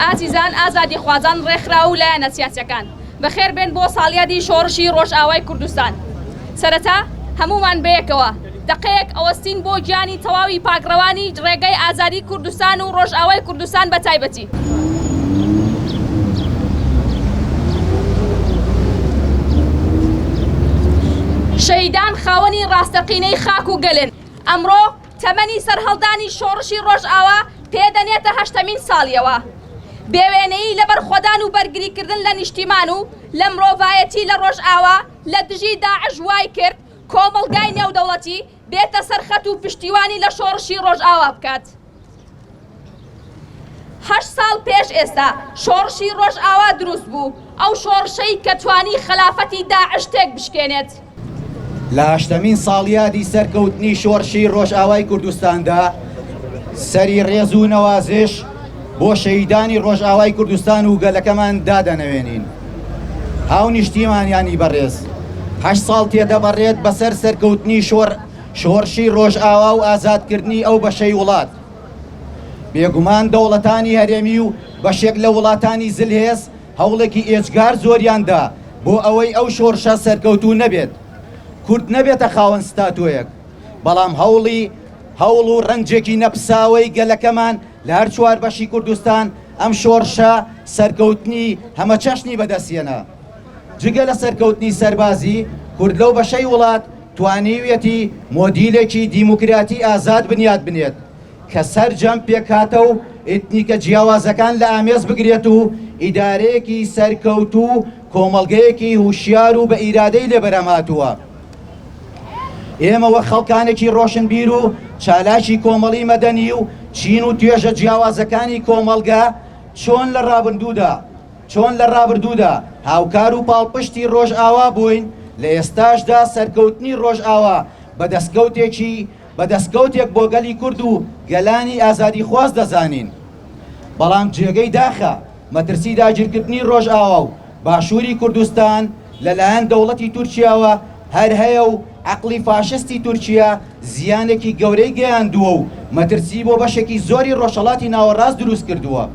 ئازیزان، ئازادیخوازان، ڕێکخراو و لایەنە سیاسیەکان، بەخێر بێن بۆ ساڵیادی شۆڕشی ڕۆژئاوای کوردستان. سەرەتا هەموومان بەیەکەوە دەقەیەک ئەوەستین بۆ گیانی تەواوی پاکڕەوانی ڕێگای ئازادی کوردستان و ڕۆژئاوای کوردستان بە تایبەتی. شەهیدان خاوەنی ڕاستەقینەی خاک و گەلن. ئەمڕۆ تەمەنی سەرهەڵدانی شۆڕشی ڕۆژئاوا پێ دەنێتە هەشتەمین ساڵیەوە. بێوێنەیی لە بەرخۆدان و بەرگریکردن لە نیشتیمان و لە مرۆڤایەتی لە ڕۆژئاوا لە دژی داعش وای کرد کۆمەڵگای نێودەوڵەتی بێتە سەر خەت و پشتیوانی لە شۆڕشی ڕۆژئاوا بکات. هەشت ساڵ پێش ئێستا شۆڕشی ڕۆژئاوا دروست بوو، ئەو شۆڕشەی کە توانی خەلافەتی داعش تێک بشکێنێت. لە هەشتەمین ساڵیادی سەرکەوتنی شۆڕشی ڕۆژئاوای کوردستاندا، سەری ڕێز و نەوازش بۆ شەهیدانی ڕۆژئاوای کوردستان و گەلەکەمان دادەنەوێنین. هاونیشتیمانیانی بەڕێز، هەشت ساڵ تێدەپەڕێت بەسەر سەرکەوتنی شۆڕشی ڕۆژئاوا و ئازادکردنی ئەو بەشەی وڵات. بێگومان دەوڵەتانی هەرێمی و بەشێک لە وڵاتانی زلهێز هەوڵێکی ئێجگار زۆریان دا بۆ ئەوەی ئەو شۆڕشە سەرکەوتوو نەبێت، کورد نەبێتە خاوەن ستاتۆیەک، بەڵام هەوڵی هەوڵ و ڕەنجێکی نەپساوەی گەلەکەمان لە هەر چوار بەشی کوردستان ئەم شۆڕشە سەرکەوتنی هەمەچەشنی بەدەستهێنا. جگە لە سەرکەوتنی سەربازی، کورد لەو بەشەی وڵات توانیویەتی مۆدیلێکی دیموکراتی ئازاد بنیات بنێت کە سەرجەم پێکهاتە و ئیتنیکە جیاوازەکان لە ئامێز بگرێت و ئیدارەیەکی سەرکەوتوو و کۆمەڵگەیەکی هوشیار و بە ئیرادەی لێ بەرهەم هاتووە. ئێمە وەک خەڵکانێکی ڕۆشنبیر و چالاکی کۆمەڵی مەدەنی و چین و توێژە جیاوازەکانی کۆمەڵگە چۆن لە ڕابردوودا چۆن لە ڕابردوودا هاوکار و پاڵپشتی ڕۆژئاوا بووین، لە ئێستاشدا سەرکەوتنی ڕۆژئاوا بە دەستکەوتێکی بە دەستکەوتێک بۆ گەلی کورد و گەلانی ئازادیخواز دەزانین. بەڵام جێگەی داخە مەترسی داگیرکردنی ڕۆژئاوا و باشووری کوردستان لە لایەن دەوڵەتی تورکیاوە هەر هەیە و عەقڵی فاشستی تورکیا زیانێکی گەورەی گەیاندووە و مەترسی بۆ بەشێکی زۆری ڕۆژهەڵاتی ناوەڕاست دروست کردووە.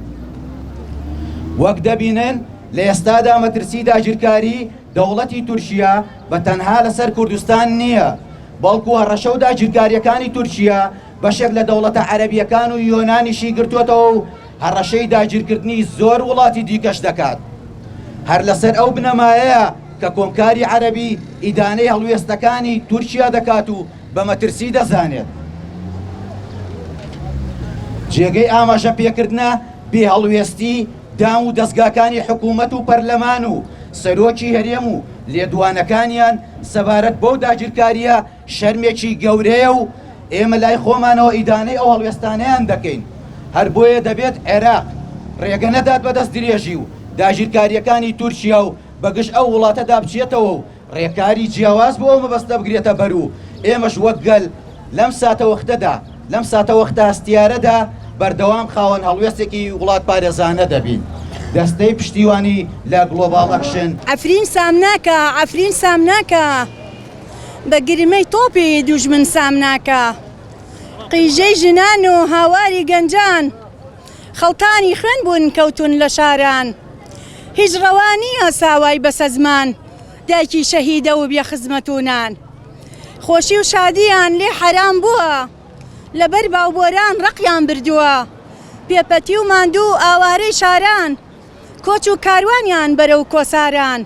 وەک دەبینن لە ئێستادا مەترسی داگیرکاری دەوڵەتی تورکیا بە تەنها لەسەر کوردستان نییە، بەڵکو هەڕەشە و داگیرکارییەکانی تورکیا بەشێک لە دەوڵەتە عەرەبییەکان و یۆنانیشی گرتووەتەوە و هەڕەشەی داگیرکردنی زۆر وڵاتی دیکەش دەکات. هەر لەسەر ئەو بنەمایەیە کە کۆمکاری عەرەبی ئیدانەی هەڵوێستەکانی تورکیا دەکات و بە مەترسی دەزانێت. جێگەی ئاماژە پێکردنە بێ هەڵوێستی دام و دەزگاکانی حکوومەت و پەرلەمان و سەرۆکی هەرێم و لێدوانەکانیان سەبارەت بەو داگیرکارییە شەرمێکی گەورەیە و ئێمە لای خۆمانەوە ئیدانەی ئەو هەڵوێستانەیان دەکەین، هەر بۆیە دەبێت عێراق ڕێگە نەدات بە دەستدرێژی و داگیرکارییەکانی تورکیا و بەگژ ئەو وڵاتەدا بچێتەوە و ڕێکاری جیاواز بۆ ئەو مەبەستە بگرێتە بەر و ئێمەش وەک گەل لەم ساتەوەختەدا لەم ساتەوەختە هەستیارەدا بەردەوام خاوەن هەڵوێستێکی وڵاتپارێزانە دەبین. دەستەی پشتیوانی لە گڵۆباڵ ئەکشن. عەفرین سامناکە، عەفرین سامناکە. بە گرمەی تۆپی دوژمن سامناکە. قیژەی ژنان و هاواری گەنجان. خەڵکانی خوێن بوون کەوتوون لە شاران. هیچ ڕەوا نییە ساوای بەسەزمان. دایکی شەهیدە و بێ خزمەت و نان. خۆشی و شادییان لێ حەرام بووە. لەبەر باوبۆران ڕقیان بردووە. پێپەتی و ماندوو ئاوارەی شاران. کۆچ و کاروانیان بەرەو کۆساران.